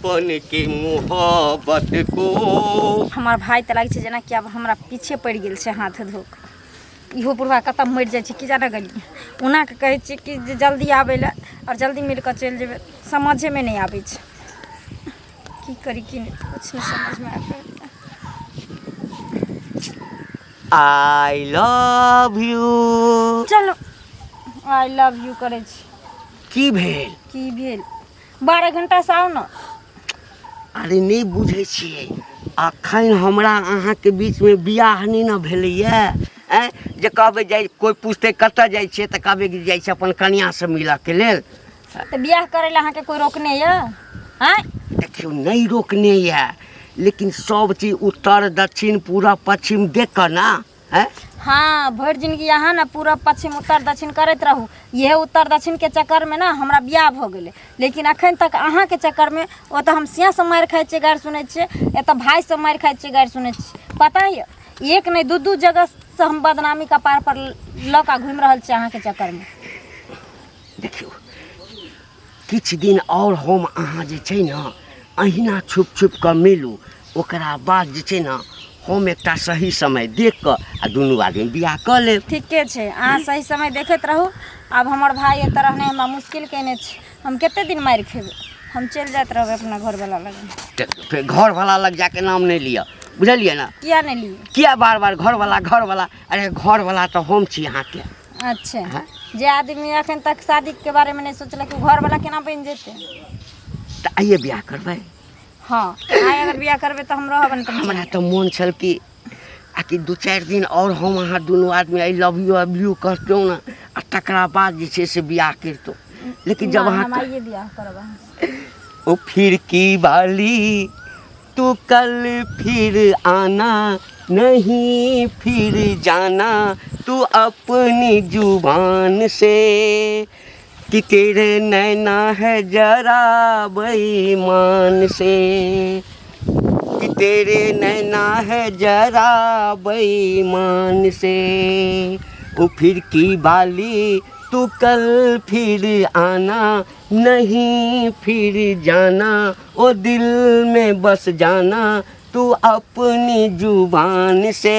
बचपन की मोहब्बत को। हमर भाई तऽ लागै छै जेनाकि आब हमरा पीछे पड़ि गेल छै हाथ धो कऽ। इहो बुढ़वा कतऽ मरि जाइ छै की जाने गेलियै। ओना कऽ कहै छियै कि जे जल्दी आबै लए आओर जल्दी मिल कऽ चलि जेबै, समझेमे नहि आबै छै की करी की नहि, किछु नहि समझमे आबि रहल यऽ। I love you. चलू I love you करै छी। की भेल? की भेल? 12 घंटासँ आउ ने। अरे नहि बुझै छियै, अखन हमरा अहाँके बीचमे बियाह नहि ने भेलैए। आँय जे कहबै जाइ, कोइ पुछतै कतऽ जाइ छियै तऽ कहबै कि जाइ छियै अपन कनिआँसँ मिलऽके लेल। तऽ बियाह करै लए अहाँके कोइ रोकने यऽ? आँय देखियौ, नहि रोकने यऽ, लेकिन सब चीज उत्तर दक्षिण पूरब पश्चिम देख कऽ ने। आँय हाँ, भरि जिनगी अहाँ ने पूरब पश्चिम उत्तर दक्षिण करैत रहू। इएह उत्तर दक्षिणके चक्करमे ने हमरा बियाह भऽ गेलै, लेकिन अखन तक अहाँके चक्करमे ओतऽ हम सियाँसँ मारि खाइ छियै, गारि सुनै छियै, एतऽ भायसँ मारि खाइ छियै, गारि सुनै छियै। पता यऽ, एक नहि दू दू जगहसँ हम बदनामी कपार पर लऽ कऽ घुमि रहल छी अहाँके चक्करमे। देखियौ, किछु दिन आओर हम अहाँ जे छै ने अहिना छुपि छुपि कऽ मिलू, ओकरा बाद जे छै ने हम एकटा सही समय देख कऽ आ दुनू आदमी बियाह कऽ लेब। ठीके छै, अहाँ सही समय देखैत रहू। आब हमर भाय एतऽ रहनाइ हमरा मुश्किल केने छै। हम कते दिन मारि खेबै? हम चलि जाइत रहबै अपना घरवला लग। तऽ फेर घरवला लग जाके नाम नहि लिअ, बुझलियै ने? किया नहि लिअ? किया बार बार घरवला घरवला? अरे घरवला तऽ हम छी अहाँके। अच्छा, जे आदमी एखन तक शादी के बारे में नहि सोचलक ओ घरवला केना बनि जेतै? तऽ आइए बियाह करबै? हँ, आइ अगर बियाह करबै तऽ हम रहब नहि तऽ हमरा तऽ मोन छल कि आ कि दू चारि दिन आओर हम अहाँ दुनू आदमी I love you I you कहतहुँ ने, आ तकरा बाद जे छै से बियाह करितहुँ, लेकिन जब नहि, अहाँ हम आइए बियाह करब अहाँ से। ओ फिरकी वाली तू कल फिर आना, नहीं फिर जाना तू अपनी जुबान से, कि तेरे नैना है जरा बेईमान से, कि तेरे नैना है जरा बेईमान से। ओ फिरकी वाली तू कल फिर आना, नहीं फिर जाना, ओ दिल में बस जाना तू अपनी जुबान से,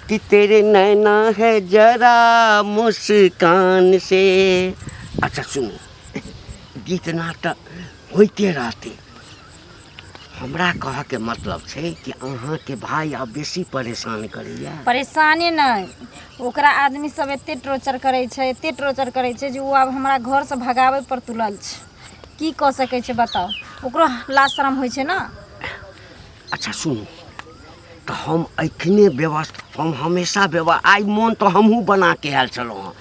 कि तेरे नैना है जरा मुस्कान से। अच्छा सुनू, गीत नाद तऽ होइते रहतै। हमरा कहऽके मतलब छै कि अहाँके भाय आब बेसी परेशान करैया। परेशानी नहि, ओकरा आदमी सब एते टॉर्चर करै छै, एते टॉर्चर करै छै जे ओ आब हमरा घरसँ भगाबै पर तुलल छै। की कऽ सकै छै बताउ? ओकरो लाज शरम होइ छै ने। अच्छा सुनू तऽ, हम एखने व्यवस्था, हम हमेशा व्यवस्था, आइ मोन तऽ हमहूँ बनाके आयल छलहुँ हँ,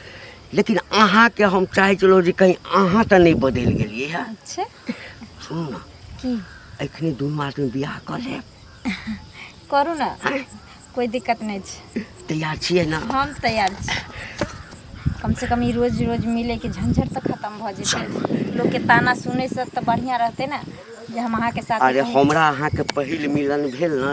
लेकिन अहाँके हम चाहै छलहुँ जे कहीं अहाँ तऽ नहि बदलि गेलियै हँ। अच्छा सुनू ने। की? एखने दुनू आदमी बियाह कऽ लेब। करू ने, कोइ दिक्कत नहि छै। तैयार छियै ने? हम तैयार छी। कम से कम ई रोज रोज मिलैके झंझट तऽ खतम भऽ जेतै। लोकके ताना सुनैसँ तऽ बढ़िआँ रहतै ने जे हम अहाँके साथ। अरे हमरा अहाँके पहिल मिलन भेल ने,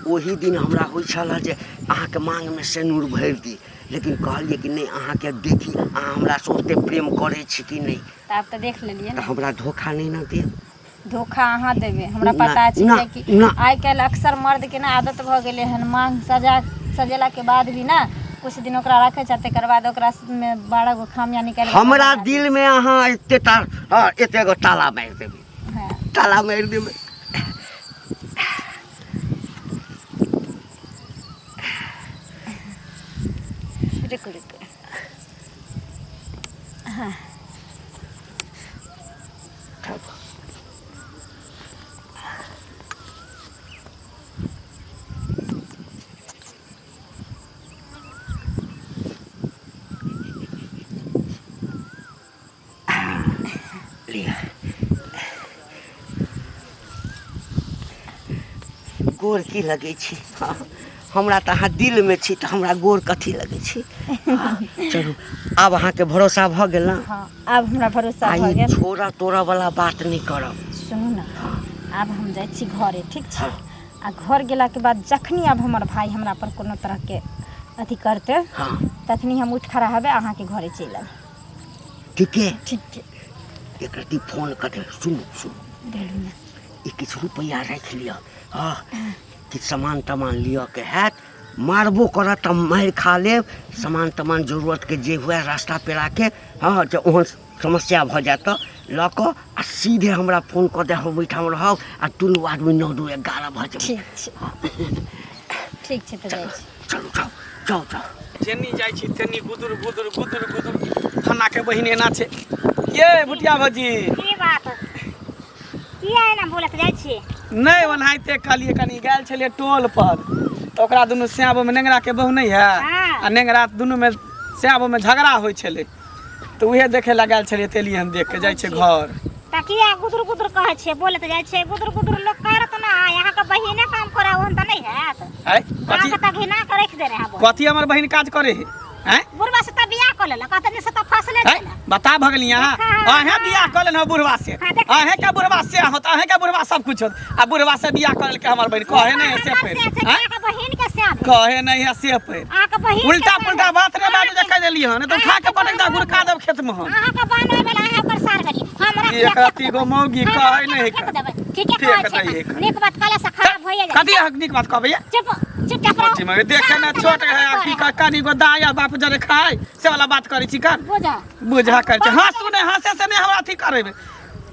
ओही दिन हमरा होइ छल जे अहाँके माँगमे सेनूर भरि दी, लेकिन कहलियै कि नहि, अहाँके देखी अहाँ हमरासँ ओते प्रेम करै छी कि नहि। तऽ आब तऽ देख लेलियै तऽ ने। हमरा धोखा नहि ने देब। धोखा अहाँ देबै हमरा ना, पता छै, ना, कियाकि ना। आइ काल्हि अक्सर मर्दके ने आदत भऽ गेलै हन, माँग सजा सजेलाके बाद भी ने कुछ दिन ओकरा रखै छै, तकर बाद ओकरा मे 12 गो खामियां निकालि कऽ हमरा भगा दै दिलमे अहाँ एते टा, हँ, एते गो ताला मारि देबै। छै। हँ, ताला मारि देबै। रुकू रुकू। लिअ, गोर की लगै छी? हँ, हमरा तऽ अहाँ दिलमे छी, तऽ हमरा गोर कथी लगै छी? हँ, चलू, आब अहाँके भरोसा भऽ गेल ने? हँ, आब हमरा भरोसा आ भऽ ई गेल। छोड़ा तोड़ा वाला बात नहि करब। सुनू ने, आब हम जाइ छी घरे, ठीक छै? आ घर गेलाके बाद जखनी आब हमर भाय हमरा पर कोनो तरहके अथी करतै, तखनी हम उठि खड़ा हेबै, अहाँके घरे चलि आयब। ठीके? ठीक छै। एक रत्ती फोन कऽ दे। सुनू सुनू। बोलू ने। ई किछु रुपैआ राखि लिअ। हँ, किछु सामान तामान लिअके हैत, मारबो करत तऽ मारि खा लेब। सामान तामान जरूरतके जे हुए रास्ता पेराके, हँ, जे ओहन समस्या भऽ जायत तऽ लऽ कऽ आ सीधे हमरा फोन कऽ दे, हम ओहिठाम रहब आ दुनू आदमी 9 2 11 भऽ जेबै। ठीक छै, ठीक छै, तऽ जाइ छी। चलू, जाउ जाउ जाउ। जेनी जाइ छी तेनी गुदुर गुदुर गुदुर गुदुर। फन्ना के बहिन एना छै ये भुटिया भौजी। की बात, किया एना बोलत जाइ छी? नहि, ओनाहिते कहलियै। कनि गेल छलियै टोल पर तऽ ओकरा दुनू श्याबोमे, नेंगराके बहु नहि है आ नेंगरा, दुनूमे श्याबोमे झगड़ा होइ छलै, तऽ उहे देखै लए गेल छलियै। तऽ एलियै हन, देख के जाइ छै घर। तऽ किया गुदुर गुदुर कहै छियै, बोलत जाइ छियै? गुदुर गुदुर लोक करत ना, अहाँके बहिने काम करा ओहन तऽ नहि हैत। आँय, कथी? अहाँके तऽ घिना के राखि देने है। कथी हमर बहिन काज करे है? आँय? बुढ़वा से तऽ बियाह कऽ लेलक, कहतै से तऽ फसले आँय, छलै। बता भऽ गेली अहाँ। देखा। अहें बियाह कऽ लेलहुँ बुढ़वा से? हाँ, देखा। अहें के बुढ़वा से होत, अहें के बुढ़वा सब कुछ होत आ बुढ़वा से बियाह कऽ लेलकै हमर बहिन, कहे नहीं है से हमर पैर। से छै, आँय? अहाँके बहिन के से भेल। कहे नहीं है से पैर। अहाँके बहिन के उल्टा से पुल्टा भेल। बात नहीं बाजू जे कह देली हन, नहीं तो उठा के पटक दा, गुड़का देब खेत में हम। अहाँके बहन भेल, अहाँ ओकर सार भेली। हमरा ई किया एकरा फेक तीगो देबै? मौगी हमरा कहै किया नहि फेक है। देबै? ठीके फेक कहै छै दै है। तऽ। नीक बात कहला से खराब होइए जाइ। कथी अहाँ नीक बात कहबै? चुप चुपचाप रहू। मगर देखे में छोट है आ की कनी गो दाया बाप जरे खाय से वाला बात करै छी कर। बुझा बुझा करै छी। हँसू नहि, हँसे से नहि हमरा अथी करेबै।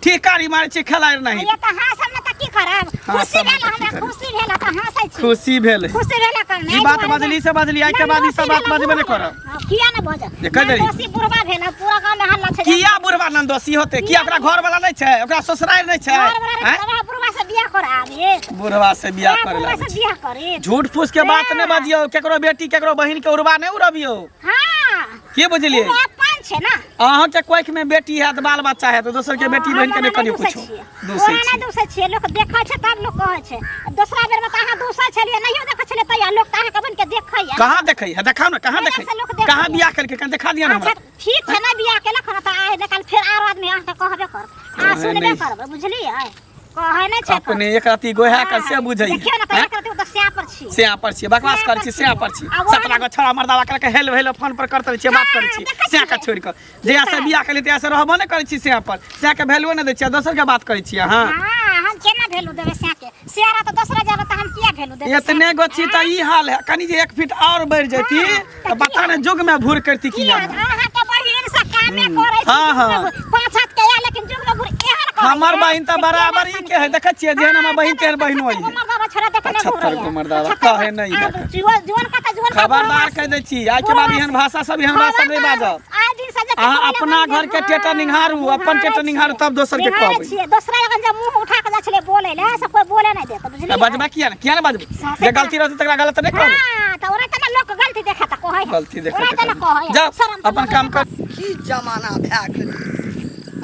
ठीक कारी मारै छी खेलाइ नहि। ये तऽ हँसब ने तऽ की करब? हँसब खुशी ने भेल तऽ की हमरा करब? खुशी भेल तऽ हँसै छी। खुशी भेल। खुशी भेल कर। ई बात बजली से बजली, आइ के बाद ई सब बात बजबे नहि करब। किया ने बजब? जे कहि देली। दोषी बुढ़वा भेल, पूरा गाँव में हल्ला छै। किया बुढ़वा नंदोसी होते? किया ओकरा घर वाला नहि छै? ओकरा ससुरारि नहि छै? घरवला रहै आँय? तब अहाँ बुढ़वा से बियाह कराबी। बुढ़वा से बियाह करे बुढ़वा लागै से बियाह करी। झूठ फूस के बात नहि बजियौ। केकरो बेटी, केकरो बहिन के उड़वा नहि उड़बियौ। हाँ। की बुझलियै? ओ अपन छै ना। अहाँके कोखि में बेटी हैत, बाल बच्चा हैत, दोसर के बेटी बहिन के नहि करियौ कुछो। दूसै ओना नहि छी। दूसै छियै, लोक देखै छै तब लोक कहै छै। दोसरा बेर में तऽ अहाँ दूसै छलियै, नहियो देखै छलियै तैयो लोक तऽ अहाँके बहिन के देखैया। कहाँ देखै है? देखाउ ने, कहाँ पहिले देखै? से लोक देखैया। कहाँ बियाह केलकै? कहाँ देखा दिअ ने अच्छा हमरा। ठीक छै ने, बियाह केलक हन तऽ आइ काल्हि फेर आरो आदमी अहाँके कहबे करत, अहाँ कहै सुनबे नहि। करबै, बुझलियै? कहै नहि छै। अपने एक रति गोहा के से बुझै। देखियौ ने तऽ एक रति तऽ स्या पर छी। से पर छियै, बकवास करै छी, से पर छी। आ वहाँ 17 गो छोड़ा मर्दावा करके हेल हेल फोन पर करते रहै छियै, बात करै छी। देखै से के छियै। छोड़ि कऽ जहिया से बियाह केलियै तहिया से रहबो नहि करै छी से पर, से के वैल्यूओ नहि दै छियै, दोसर के बात करै छियै अहाँ। हाँ, हम केना वैल्यू देबै स्या के? स्या रहत दोसरा जगह तऽ हम किया वैल्यू देबै? एतने गो छी तऽ ई हाल है, कनि जे 1 फीट और बढ़ि जैती तऽ पता नहि जुग में भूर करती की। की अहाँके बहिन से कामे करै छी? हाँ, जुग में हाँ। घूर। 5 हाथ के या, लेकिन जुग में घूर एहन करै हमर है, बहिन तऽ जे बराबर केना ई के है, देखै छियै, जेहन हमर बहिन तेहन बहिनो 75 गो है। मर्दावा छोड़ा देखने 75 गो मर्दावा, कहै नहि है। जुअन का तऽ जुअन का खबरदार बुढ़वा कहि दै छी, आइ के बाद एहन भाषा सब, एहन बात सब नहि बाजब। आइ दिन से जे अहाँ ककरो अपना लगन घर के टेटर निंघारू, अपन टेटर निंघारू, तब दोसर के निहारै कहबै। छियै। दोसरा लगन जब मुंह उठा के जाइ छलै बोलै लए, से कोइ बोले नहि देत, बुझलियै? तऽ बजबै किया ने? किया ने बजबै? सासे जे गलती रहतै तकरा गलत नहि कहबै? हाँ, तऽ ओना तऽ ने लोक गलती देखा तऽ कहै है। गलती देखै ओना तऽ ने कहै है। जाउ शरम तऽ अपन लगै काम कर। की जमाना भए गेलै!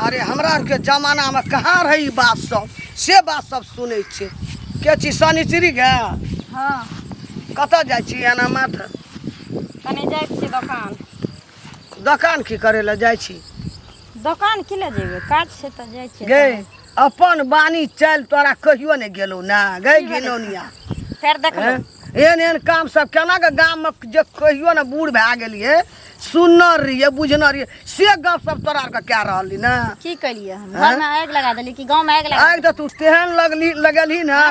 अरे, हमरा आरके जमानामे कहाँ रहै ई बात सब, से बात सब सुनै छियै। के छी शनिचरी गे? हाँ। कतऽ जाइ छी एना माथ? कनि जाइ छियै दोकान। दोकान की करै लए जाइ छी? दोकान की लए जेबै, काज छै तऽ जाइ छियै। गे, अपन बानी चलि तोरा कहियो नहि गेलौ ने गे घिनौनिया। फेर देखलहुँ। हैं? एहन एहन काम सब केना के गाममे जे कहियो ने बूढ़ भए गेलियै, सुनने रहियै, बुझने रहियै, से गप सब तोरा आरके कए रहली ने। की कलियै हम? घरमे आगि लगा देली कि गाँवमे आगि लगा? आगि तऽ तू तेहन लगली लगेलही ने,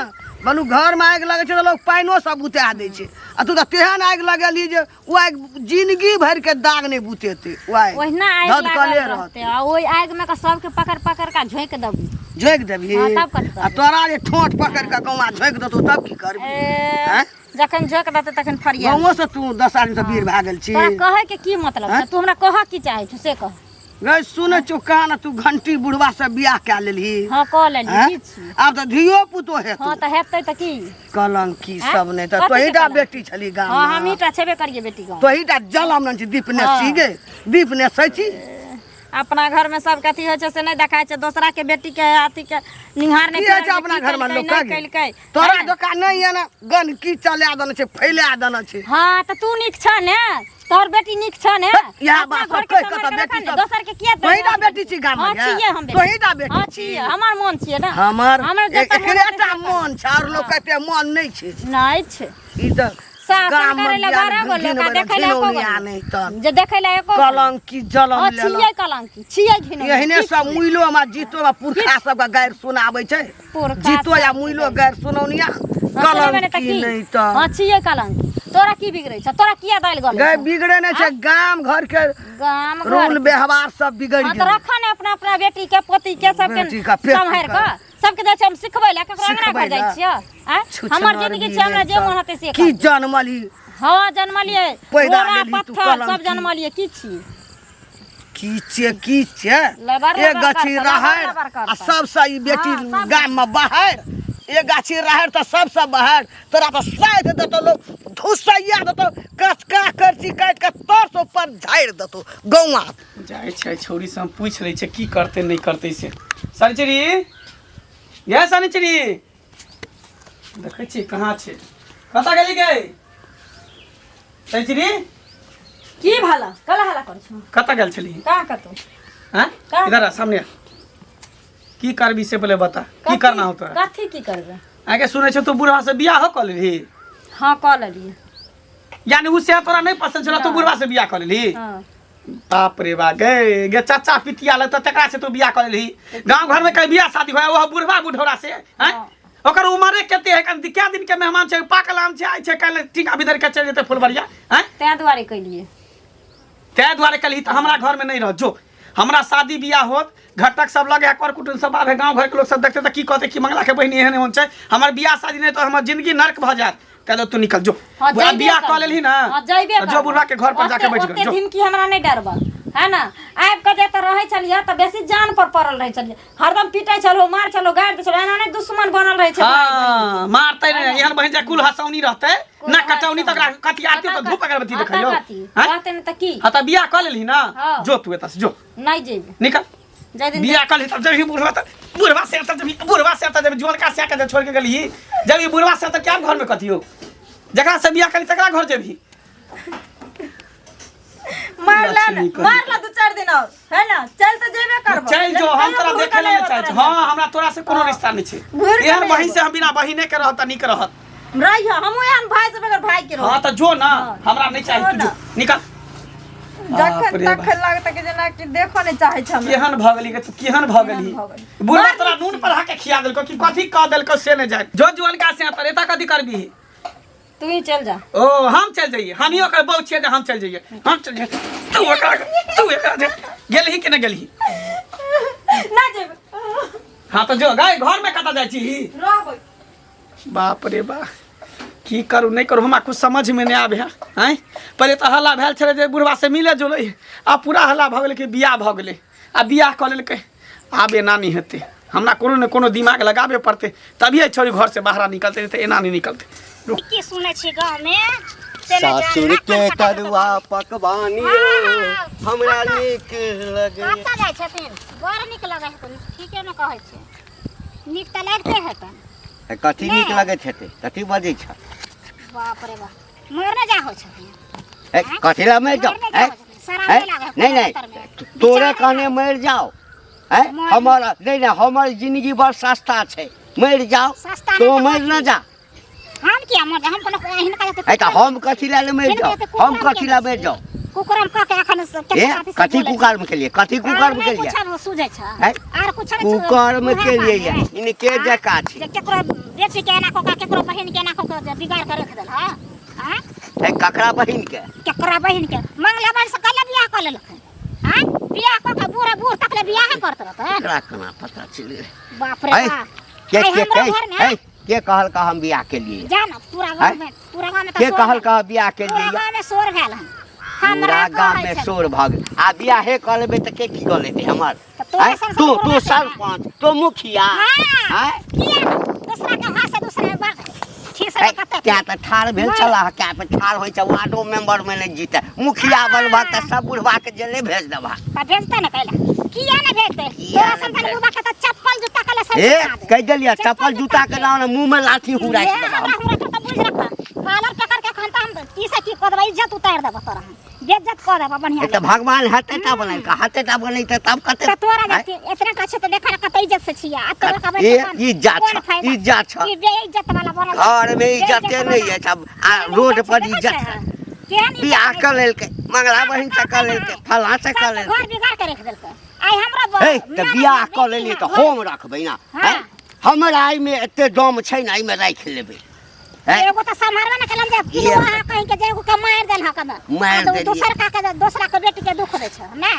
बलू घरमे आगि लगै छै तऽ लोक पानिओ सब बुता दै छै, आ तू तऽ तेहन आगि लगेलही जे ओ आगि जिनगी भरिके दाग नहि बुतेतै ओ आगि। ओहिना आगि धधकले लागल रहतै। रहतै आ ओहि आगिमे के सबके पकड़ पकड़ के झोंकि देबू। झोंकि देबही? हाँ, तब कथी आ करबै? तोरा जे ठोंठ पकड़ि कऽ गौआ झोंकि देतौ तब की करबही? ए, आँय? जखन झोंकि देतै तखन फरिया। गाँवो से तू 10 आदमी से वीर भए गेल छी। तोरा कहै के की मतलब छौ? तू हमरा कहऽ की चाहै छौ से कह। गै, सुनै छियौ, कहाँ ने तू घंटी बुढ़वा से बियाह कए लेलही? हाँ, कऽ लेली। आँय? की छी? आब तऽ धियो पुतो हेतौ। हाँ, तऽ हेतै तऽ की? कलंकी आँय? सब नहि तऽ कथी के तोहीटा कलंक? बेटी छली गाम हाँ, मे। हमही टा छेबे करियै बेटी गाँव। तोहीटा जलम ने छी दीपने। हाँ। छी गे, दीपने सै छी। अपना घर में सबके अथी होइ छै से नहि देखाइ छै, दोसरा के बेटी के अथी के निहार नहि की होइ छै फिरल जे अपना की घर मे केलकै, लोक नहि के? केलकै। तोरा है ने? जकाँ नहि एना गंदगी चला देने छै, फैला देने छै। हाँ, तऽ तू नीक छ ने, तोहर बेटी नीक छ ने। इएह अपना बात घर सब के कहि कऽ सम्हारि तऽ के बेटी रखा ने, सब दोसर के किया तोहीटा बेटी छी गाममे? हाँ, गे? छियै हम बेटी। तोहीटा बेटी हाँ, छी? छियै, हमर मोन छियै ने। हमर हमर जतऽ मोन एकरे हेतै टा से मोन छै, आओर लोक एते मोन नहि छै। नहि छै। ई तऽ शासन गाम में करे ला बियाह 12 गो घिन लोग आ बेरा देखै ला एको घिनौनिया गो नहि तऽ जे देखै ला एको गो कलंकी जलम हँ लेलक छियै कलंकी छियै घिनौनिया एहने की सब छियै? मुइलो हमरा जीतो में पुरखा सबके गारि सुनाबै छै पुरखा जीतो या सबके मुइलो गारि सुनौनिया हँ, सुनेबै ने तऽ कलंकी की? नहि तऽ हँ छियै कलंकी तोरा की बिगड़ै छौ तोरा किया दालि गलै गै छौ? बिगड़े नहि छै गाम घर के गाम घर रूल व्यवहार सब बिगड़ि हाँ तऽ गेलै रखऽ ने अपना अपना बेटी के पोती के सबके बेटी के, पेटी सम्हारि के। कऽ सबके जाइ छियै हम सिखबै लए ककरो अंगना सिखबै घर जाइ लए। छियै आँय छुछनर हमर जिंदगी छै हमरा जे तऽ मोन हेतै से की करबै। जनमली हँ जनमलियै पैदा रोड़ा लेलही तू पत्थर सब कलंकी। जनमलियै की छी की छै की छै लबर एक लबर गाछी करतै, लबर राहरि लबर करतै। आ सबसँ ई बेटी हाँ, सब- गाममे बाहर एक गाछी राहरि तऽ सबसँ बाहर तोरा तऽ साइड देतौ लोक धुसैया देतौ कचका करची काटि कऽ तरसँ ऊपर झाड़ि देतौ गौआँ जाइ छै छौड़ी से हम पूछि लै छियै की करतै नहि करतै से शनिचरी गे शनिचरी देखै छियै कहाँ छै कतऽ गेली गे शनिचरी की भला कला हला करै छौ कतऽ गेल छली कहाँ कतौ हैं कहाँ? इधर आ सामने आ। की करबी से पहिले बता की करना हो तोरा कथी की करबै आगे सुनै छौ तू बुढ़वा से बियाह कऽ लेलही हाँ कऽ लेलियै यानी उ से तोरा नहीं पसंद छला तू बुढ़वा से बियाह कऽ लेलही हाँ बाप रे बा गे गे चाचा पितिया लग तऽ तकरा से तू बियाह कऽ लेलही गाँव घर में कहीं बियाह शादी होय वह बुढ़वा बुढ़ौरा से हैं हाँ। ओकर उमरे कते है कन क्या दिन के मेहमान छै पाकल आम छै आइ छै काल्हि टीका बिधर के चलि जेतै फुलबरिया हैं तें दुआरे कैलियै ताहि दुआरे कहली तऽ हमरा घरमे नहि रह जो हमरा शादी बियाह होत घटक सब लगे है कर कुटुम सब आबे गाँव घरके लोक सब देखते तऽ की कहते कि मंगला के बहिन एहन एहन छै हमर बियाह शादी नहि तऽ हमर जिंदगी नर्क भऽ जायत कह दो तू निकल जो हाँ, बुढ़ा जइबे बियाह कऽ करबै। लेलही ना हाँ, जइबे जो करबै। बुढ़वा के घर पर जाके ओते- बैठ ओते गेल जो धमकी हमरा नहि डरबा है ना आबि कऽ जे एतऽ रहै छलियै तऽ बेसी जान पर पड़ल रहै छलियै हरदम पीटै छलहो मार छलहो गारि दै छलहो एना नहि दुश्मन बनल रहै छै भाइ बहिन। हाँ मारते नहि एहन बहिन जे कुल हसौनी रहते ना कटौनी तक कथी आरती तऽ धूप अगरबत्ती देखैयो कथी हैं? रहते नहि तऽ की हाँ तऽ बियाह कऽ लेलही ना हाँ। जो तू एतऽ से जो नहि जेबै निकल जाहि दिन बियाह कऽ लेलही तब जब बुढ़वा तऽ बुढ़वा से तऽ जब बुढ़वा से तऽ जब जुअनका से के छोड़ के गेलही जब ई बुढ़वा से तऽ क्या घर में कथी हो जकरा से बियाह करी तकरा घर जेबही मारला लक्ष्मी कही। मारला दू चार दिन और है ना चल तऽ जेबे करबो चल जो लेकिन हम कहियो तोरा घूर देखे कऽ ला नहि नहि चाहै अयबो छी तोरा हाँ हमरा तोरा से कोनो रिश्ता नहि छै घूर कऽ एहन नहि बहिन अयबो। से हम बिना बहिने के रहत तऽ नीक रहत रहिह हमहूँ एहन भाई से बगैर भाई के हाँ रहब तऽ जो ना हमरा नहि चाही जो तू जो ना। निकल बाप जखन रे बाप। तखन लागत कि जेना कि देखऽ नहि चाहै छै हमरा केहन भऽ गेली तू केहन भऽ गेली भऽ गेली। बुढ़वा तोरा नून पर के खिया देलको कि कथी कह देलको से नहि जाय जो जुअनका से तर एता कथी करबी तू ही चल जा ओ हम चल जाइए हम ही ओकर बहु छियै जे हम चल जाइए हम चल जाइए तू ओकरा तू एकरा जे गेलही कि नहि गेलही ना जेबै हाँ तऽ जो गाय घर में कतऽ जाइ छी रहबै बाप रे बा की करू नहि करू हमरा कुछ समझमे नहि आबै है आँय पहिले तऽ हल्ला भेल छलै जे बुढ़वा से मिले जुलै आब पूरा हल्ला भऽ गेलै कि बियाह भऽ गेलै आ बियाह कऽ लेलकै आब एना नहि हेतै हमरा कोनो ने कोनो दिमाग लगाबे पड़तै तभिए छौड़ी घरसँ बाहर निकलतै नहि तऽ एना नहि निकलतै रुक की सुनै छी गाँव में से नहि जान, सासुर रखन के कटा तरुआ पकवानी हमरा नीक लगे कतऽ जाइ छथिन बड़ नीक लगै हेतन ठीके ने कहै छै नीक तऽ लागिते हेतन कथी नीक नहि। लगैत हेतै कथी बजै छ बाप रे बाप मरने जा हो छथिन ए, कथी लए मरि जाओ मरने ए? जाओ छथिन शराब ए? नहि लागै नहीं नहीं तोरे कहने मरि जाओ ए मर- हमर नहीं नहीं हमर जिंदगी बड़ सस्ता छै मरि जाओ सस्ता तो नहि तऽ मरि न जा हम किया मर हम कोनो हिनका जते ए तऽ हम कथी लए मरि हिनका जाओ जते हम कुकरम कथी लए मरि जाओ कुकरम कऽ के एखन से ए कथी कुकर्म के लिए कथी कुकर्म के लिए कुछ सूझै छै हैं? आर कुछ नहि कुकर्म के लिए ये इनके जका छै जे केकरो बेटी के एना कऽ के केकरो बहिन के एना कऽ के जे बिगाड़ के रख देल हँ आँय? ए ककरा बहिन के केकरा बहिन के मंगला बहिन से कल बियाह कऽ लेलक आँय बियाह कऽ के बूढ़ बूढ़ तकले बियाह करत रहत ककरा केना पता चलि बाप रे ऐ, बाप के आइ के हमरो के घर में ए के कहल का हम बियाह के लिए जा ना पूरा आँय? गाँव में पूरा गाँव में तऽ के शोर कहल भेल। का बियाह के पूरा लिए गाँव में शोर भेल हन हमरा पूरा गाँव कहै में छल। शोर भऽ गेल आ बियाहे कऽ लेबै तऽ के की कऽ लेतै हमर तऽ तोरा आँय? सन सन तू बुढ़वा तू छै ना। सरपंच तू मुखिया हाँ। आँय? किया दूसरा के हाथ से दूसरा बात ठीक से ऐ, कते क्या तऽ ठाढ़ भेल छलाह क्या पे ठाढ़ होइ छै वार्डो मेंबर में नहि जीते मुखिया बनबा तऽ सब बुढ़वा के जेले भेज देबा तऽ भेजतै ने कैला किया ने भेजतै किया तोरा ने सन सन भेजतै? बुढ़वा के तऽ चप्पल जूता कले सब ए सिखा दे। कहि देलियै चप्पल जूता के नाम मुंह में लाठी हुराइ ए, देबा हमरा हम। हमरा के तऽ बुझि रख कॉलर पकड़ के एखन तऽ हम की से की कऽ देबै इज्जत उतारि देबऽ तोरा हम। बेइज्जत कऽ देबऽ बढ़िया तऽ भगवान हाथे टा बनेलकै, हाथे टा बनेतै तब कते तऽ तोरा जे एतना का छै तऽ देखा कते इज्जत से छियै आ तोरा का ए, इज्जत छ, इज्जत छ। ई बेइज्जत वाला बनल घर में इज्जते नहीं है अब, आ रोड पर इज्जत है। बियाह कऽ लेलकै, मंगला बहिन से कऽ लेलकै, फलां से कऽ लेलकै। घर बिगाड़ के रख देलकै। आइ हमरा हे तऽ बियाह कऽ लेलियै तऽ हम रखबै ना। हाँ। हमरा एहिमे एते दम छै ने, एहिमे राखि लेबै। हैं? एगो तऽ सम्हारबे ने केलम जे किलो ये। अहाँ कहीं के जे एगो के मारि देल हक न। मारि आ तऽ ओ देलियै। दोसर का के दोसरा के बेटी के दुख दै छै नै,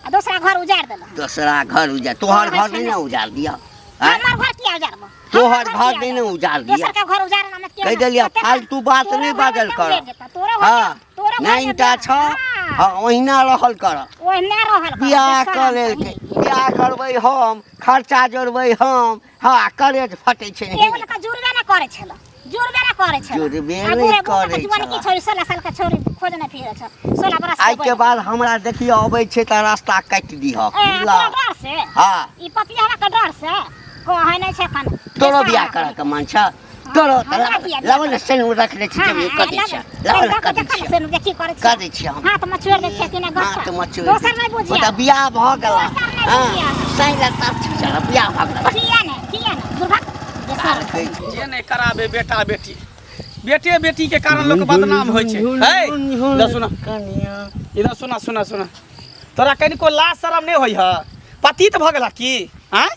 आ दोसरा घर उजाड़ देल। दोसरा घर उजार, तोहर घर नहीं ने उजार दिया। हैं? हमर घर किया उजारबो? तोहर घर नहीं ने उजार दिया। दोसर के घर उजारना मत किया। कहि देलियै फालतू बात नहीं बाजल कर। हाँ, तोरो घर नहीं टा छ, हाँ, ओहिना रहल कर। ओहिना रहल कर। बियाह दोसर कऽ लेलकै, कहीं। बियाह करबै हम, खर्चा जोड़बै हम। हाँ, करेज फटै छै। एगो लड़का जुड़बे ना करै छल, जुड़बे ना करै छल। जुड़बे आ नहि बूढ़े बूढ़े करै के जुआनी की छल। छोरी 16 साल के छोरी खोजने फिरै छ, 16 बरस के आइ के बहिन। बाद हमरा देखियो अबै छै तऽ रास्ता काटि दिहक, ए, बुझलह? तोरा डर से? हाँ। ई पपिया के डर से कहै नहि छै एखन। तोरो बेसा बियाह हमरा करऽ के मन छ? तोरो तऽ हमरा बियाह लाबऽ ने, सेनुर रखने छी, हाँ, जमीन हाँ, कऽ दै लाबऽ। छियै। लाबऽ ने, देखो, कऽ दै देखो ने, छियै। सेनुर के की करै कऽ छियै? दै छियै हम। हाथ में छोड़ि दै छियै कि नहि गट्ठा? हाथ में छोड़ि दोसर दै नहि छियै। बुझिया। ओ तऽ बियाह भऽ गेल। दोसर नहि हाँ, बुझिया। सही लगता छै, चल, बियाह भऽ गेल। किया नहि, किया नहि, दुर्भाग्य। दोसर कहै छै। जे नहि कराबे बेटा बेटी, बेटे बेटी के कारण लोक बदनाम होइ छै। हे, इधर सुना, इधर सुना, सुना, सुना, तोरा कनिको लाज शरम नहि होइ ह? पतित भऽ गेला की? आँय?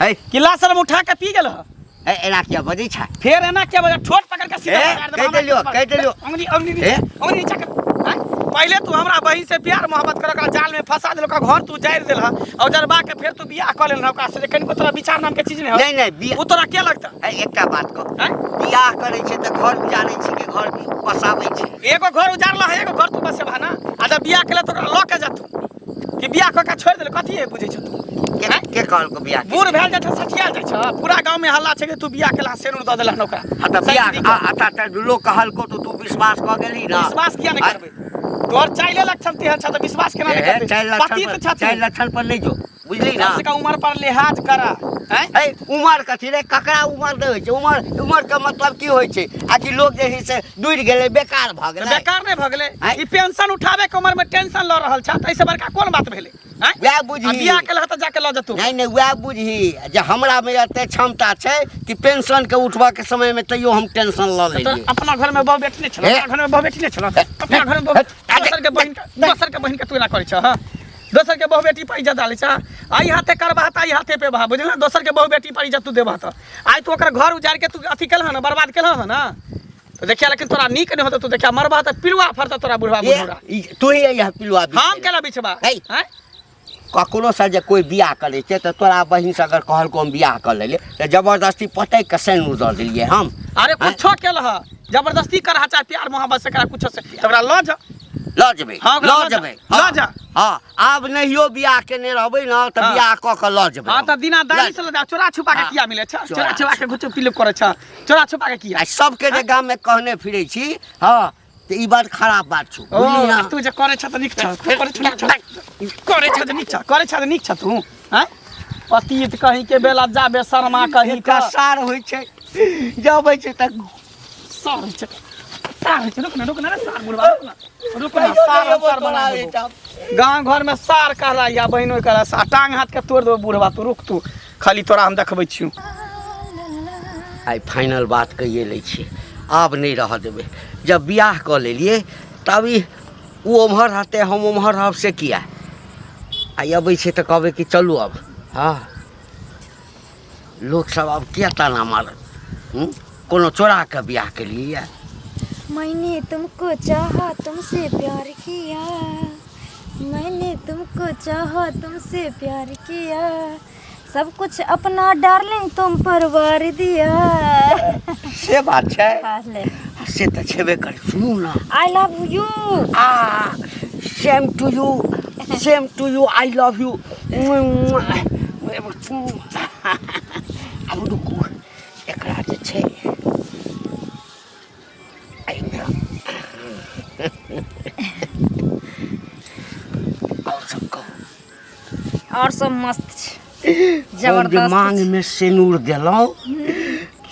हे। कि लाज शरम उठा के पी गेल ह? हे, एना किया बजै छै? फेर एना किया बजै? ठोर पकड़ के सीधा हे, पकड़ देबै। कहि देलियौ, कहि देलियौ। अंगुली, अंगुली नीचा, हे? अंगुली नीचा कर। आँय? पहिले तू हमरा बहिन से प्यार मोहब्बत कर, ओकरा जाल में फंसा देल, ओकरा घर तू जारि देलह, और जरबा के फेर तू बियाह कऽ लेलह ओकरा से, जे कनिको तोरा विचार नाम के चीज नहि हौ। नहि, नहि, बियाह ओ तोरा के लगता? हे, एकटा बात कह। आँय? बियाह करै छै तऽ घर उजारै छै कि घर बसाबै छै? एगो घर उजारलह है, एगो घर तू बसेबह ना। आ जब बियाह केलह तऽ ओकरा लऽ के जतू कि बियाह कऽ के छोड़ि देलक, कथी है बुझै छौ तू? के कहलको बियाह के? बूढ़ भेल जाइ छै, सठियाल जाइ छै, पूरा गाँव में हल्ला छै कि तू बियाह केलह सेनुर दऽ देलहन ओकरा। हाँ, तऽ बियाह सही तरीका। आ, तऽ लोक कहलको तऽ तू विश्वास कऽ गेलही ना? विश्वास किया नहि आ- करबै? तोहर चाइले लक्षण तेहन छ तऽ विश्वास केना नहि ए, करबै? चाइल लक्षण पति पर- तऽ छथिन। चाइल लक्षण पर नहि जो, बुझली ना? कम से कम उमर पर लिहाज करा। हैं? हे, उमर कथी रे? ककरा उमर नहि होइ छै? उमर के मतलब की होइ छै? आ कि लोक जे है से दूरि गेलै, बेकार भऽ गेलै। बेकार नहि भऽ गेलै। आँय? ई पेंशन उठाबै के उमर में टेंशन लऽ रहल छ, तऽ एहिसँ बड़का कोन बात भेलै? आँय? वएह बुझही। आ बियाह केलह तऽ जाके लऽ जेतौ। नहि, नहि, वएह बुझही जे हमरा में एते क्षमता छै कि पेंशन के उठबऽ के समय में तैयो हम टेंशन लऽ तऽ लेलियै। अपना घर में बहु बेटी नहि छलौ? हे? अपना घर में बहु बेटी नहि छलौ? हे? अपना घर में बहु हे? दोसर के बहिन के, दोसर के बहिन के तू एना करै छह? दोसर के बहु बेटी पर इज्जत डालै छह? आइ हाथे करबह तऽ आइ हाथे पेबह, बुझलह? दोसर के बहु बेटी पर इज्जत तू देबह तऽ आइ तू ओकर घर उजाड़ि के तू अथी केलह ने, बर्बाद केलह ने, तऽ देखिया, लेकिन तोरा नीक नहि होतौ। तू देखिया, मरबह तऽ पिलुआ फड़तौ तोरा बुढ़वा। ए, बुढ़ौरा। ई तू ही अइहे पिलुआ बिछै हम लए। केना बिछबा? हे। आँय? ककरो से जे कोइ बियाह करै छै तऽ तोरा बहिन से अगर कहलको हम बियाह कऽ लेलियै तऽ जबरदस्ती पटकि कऽ सेनुर दऽ देलियै हम। अरे आँय? कुछो केलह, जबरदस्ती करह चाहे प्यार मोहब्बत से करह, कुछो से, तऽ ओकरा लऽ जा। लऽ जेबै। हाँ, ओकरा लऽ लऽ जा। जेबै। लऽ जा। हाँ, आब नहियो बियाह केने रहबै ने तऽ हाँ। बियाह कऽ कऽ लऽ जेबै। हाँ, तऽ दिना दानी लऽ से लऽ जा। चोरा छुपा के हाँ। किया मिलै छ? चोरा चोरा छुपा के घुचु पिलु करै छ, चोरा छुपा के किया? आ सबके जे गाम में कहने फिरै छी, हाँ, तऽ ई बड़ खराब बात छौ, ओ, बुझली ना? तू जे करै छ तऽ नीक छ, करै छ नीक छ, करै छ तऽ नीक छ, करै छ तऽ नीक छ तू। आँय, पतित कहीं के बेलज्जा बेशर्मा कहीं एकटा के। सार होइ छै, जबै छै तऽ सार होइ छै, सार होइ छै। रुक ना, रुक ना रे सार बुढ़वा, रुक ना, रुक ना, सार हम सार बना देबौ। गाँव घर में सार कहला या बहिनो कहला सार, टांग हाथ के तोड़ देबौ बुढ़वा। तू रुक, तू खाली, तोरा हम देखबै छियौ। आइ फाइनल बात कहिए लै छी, आब नहि रहऽ देबै। जब बियाह कऽ लेलियै तब ई ओ ओम्हर रहतै, हम ओम्हर रहब से किया? आइ अबै छै तऽ कहबै कि चलू आब। हँ, लोकसब आब किया ताना मारत? कोनो चोरा कऽ बियाह केलियै? मैंने तुमको चाहा, तुमसे प्यार किया, मैंने तुमको चाहा, तुमसे प्यार किया, सब कुछ अपना डार्लिंग तुम पर वार दिया। से बात छै। हाँ, ले। से तऽ छेबे कर, सुनू ना। I love you. आ same to you, same to you, I love you. आब रुकू, एकरा जे छै एहिमे आओर सब कहू। और सब मस्त छै। हम जे जबरदस्त। मांग में सिनूर देलहुँ,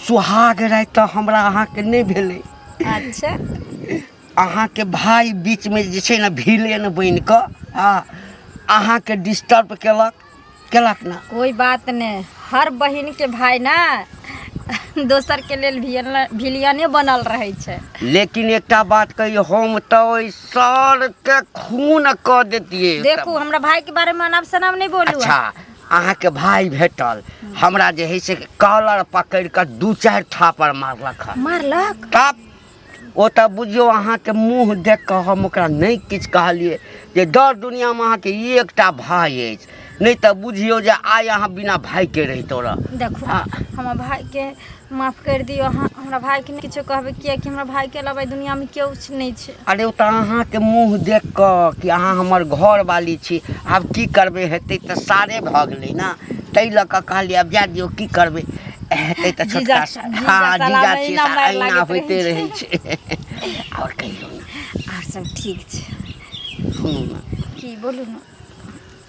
सुहाग राति तऽ हमरा अहाँके नहि भेलै। अच्छा। अहाँके भाय बीचमे जे छै ने भिलेन बनि कऽ हँ अहाँके डिस्टर्ब केलक केलक ने। कोई बात नहीं, हर बहिन के भाई ना दोसर के लेल भिलियने बनल रहे छै। लेकिन एकटा बात कहियो, हम तऽ ओहि सर के खून कऽ देतियै। देखू, हमरा भाई के बारे में अनाप शनाप नहीं बोलू। अच्छा, अहाँके भाय भेटल हमरा जे है से कॉलर पकड़ि कऽ 2-4 थापड़ मारलक हन। मारलक? तब ओ तऽ बुझियौ अहाँके मुँह देख कऽ हम ओकरा नहि किछु कहलियै जे दर दुनिआँमे अहाँके ई एकटा भाय अछि, नहि तऽ बुझियौ जे आइ अहाँ बिना भायके रहितहुँ रह। देखू, हमर भाईके माफ कर दियौ अहाँ, हमरा भाईके नहि किछो कहबै, किएकि हमरा भाईके अलावा एहि दुनिआँमे केओ नहि छै। अरे ओ तऽ अहाँके मुँह देख कऽ कि अहाँ हमर घरवाली छी, आब की करबै, हेतै तऽ सारे भऽ गेलै ने, ताहि लऽ कऽ कहलियै आब जाए दियौ, की करबै, हेतै तऽ छोटका। जीजा हँ, साला जीजा मे छियै, अहिना मारि अहिना लागैत होइते रहै रहै छै। आओर कहियौ ने। आर सब ठीक छै। सुनू ने। की बोलू ने।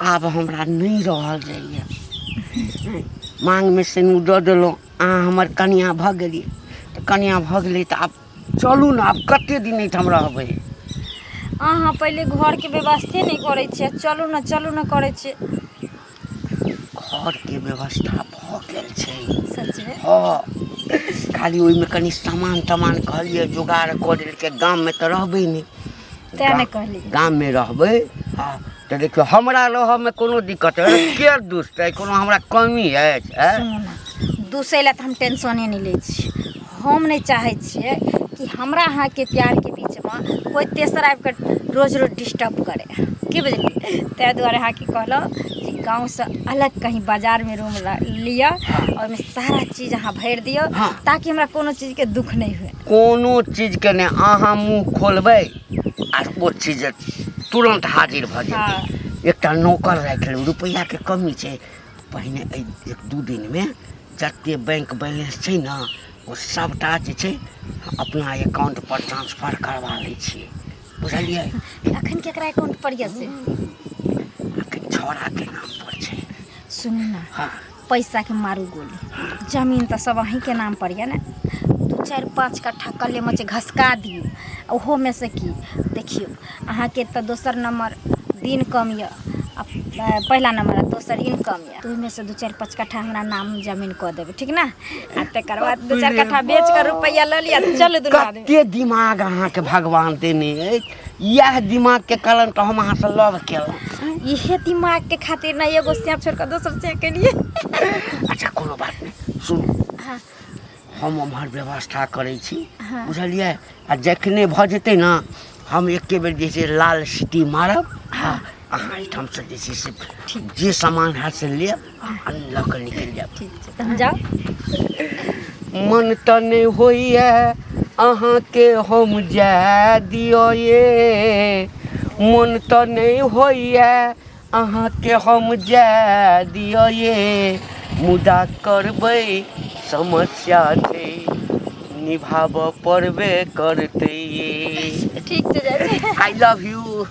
आब हमरा नहि रहल जाइए, माँगमे सिनूर दऽ देलहुँ, अहाँ हमर कनिआँ भऽ गेलियै तऽ कनिआँ भऽ गेलै, तऽ आब चलू ने, आब कते दिन एहिठाम रहबै? अहाँ पहिले घरके व्यवस्थे नहि करै छियै, चलू ने चलू ने करै छियै। घरके व्यवस्था भऽ गेल छै। सचमे? हँ, खाली ओहिमे कनि सामान तामान कहलियै जोगाड़ कऽ देलकै। गाममे तऽ रहबै नहि। तेँ ने कहलियै। गाममे रहबै हँ तऽ देखियौ, हमरा रहऽमे कोनो दिक्कत है के दुसतै? कोनो हमरा कमी अछि? आँय? सुनू ने, दूसै लए तऽ हम टेंशने नहि लै छी। हम नहि चाहै छियै कि हमरा अहाँके प्यारके बीचमे कोइ तेसर आबि कऽ रोज रोज डिस्टर्ब करै, की बुझलियै? ताहि दुआरे अहाँके कहलहुँ कि गाँवसँ अलग कहीं बाजारमे रूम लिअ, ओहिमे सारा चीज अहाँ भरि दियौ ताकि हमरा कोनो चीजके दुःख नहि हुए। कोनो चीजके नहि, अहाँ मुँह खोलबै आ ओ चीज तुरन्त हाजिर भऽ जेतै। एकटा नौकर राखि लेबै, रुपैआके कमी छै। पहिने एहि 1-2 दिनमे जते बैंक बैलेंस छै ने, ओ सभटा जे छै अपना अकाउंट पर ट्रांसफर करबा लै छियै, बुझलियै? अखन केकरा अकाउंट पर यऽ से? अखन छौड़ाके नाम पर छै। सुनू ने। हँ। पैसा के मारू गोली, जमीन तऽ सब अहीँके नाम पर यऽ ने, 2-4-5 कट्ठा कल्ले मचे घसका दियौ। आ ओहोमे से की देखियौ, अहाँके तऽ दोसर नम्बर दिन कम यऽ, आ पहिला नम्बर आ दोसर इनकम यऽ, तऽ ओहिमे से 2-4-5 कट्ठा हमरा नाम जमीन कऽ देबै, ठीक ने? आ तकर बाद 2-4 कट्ठा बेच कऽ रुपैआ लऽ लिअ, चलू दुनू आदमी। कते दिमाग अहाँके भगवान देने अछि! इएह दिमागके कारण तऽ हम अहाँसँ लव केलहुँ। इहे दिमाग के खातिर ने एगो सेब छोड़ कऽ दोसर सेब केलिए। अच्छा, कोनो बात नहि, सुनू। हाँ। हम ओम्हर व्यवस्था करै छी। हाँ। बुझलियै? आ जखने भऽ जेतै ने, हम एके बेर जे छै लाल सिटी मारब। हँ, अहाँ एहिठामसँ जे छै से जे सामान हैत से लेब आ लऽ कऽ निकलि जायब। ठीक छै, तऽ हम जाउ। मन तऽ नहि होइए अहाँके हम जाय दिअ ये, मन तऽ नहि होइए अहाँके हम जाय दिअ ये, मुदा करबै समस्या छै, निभाबऽ पड़बे करतै ये। ठीक छै, जाइ छी। I love you.